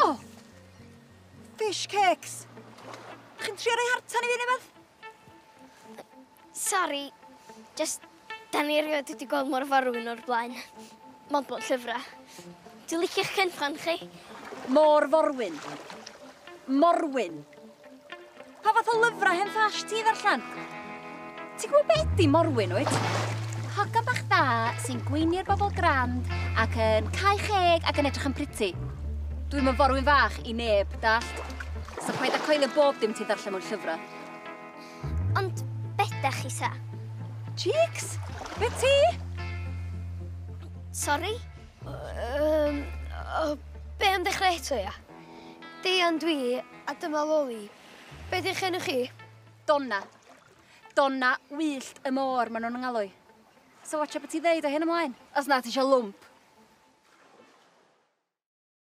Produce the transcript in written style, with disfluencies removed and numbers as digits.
Oh! Fish cakes! Chi'n trio rhoi hartan i fi neu beth? Sorry, just, da ni erioed wedi gweld mor forwyn o'r blaen. Mond bod llyfrau. Dwi'n licio'ch cynffon chi. Môr forwyn. Morwyn. Pa fath o lyfrau hen ffash ti ddarllen? Ti'n gwybod be ydi morwyn, wyt? Hogan bach dda sy'n gweini'r bobl grand ac yn cau cheg ac yn edrych yn pretty. Dwi'm yn forwyn fach i neb, dallt. So paid â coelio bob dim ti'n ddarllen mewn llyfrau. Ond bedach chi sa? Cheeks! Be ti? Sorry? Oh, be am dechrau eto, ia? Deian dwi, a dyma Loli. Be di'ch enw chi? Donna. Donna wyllt y môr, maen nhw'n ngalw. So watcha beth ti ddeud o hyn ymlaen. Os na ti eisiau lwmp.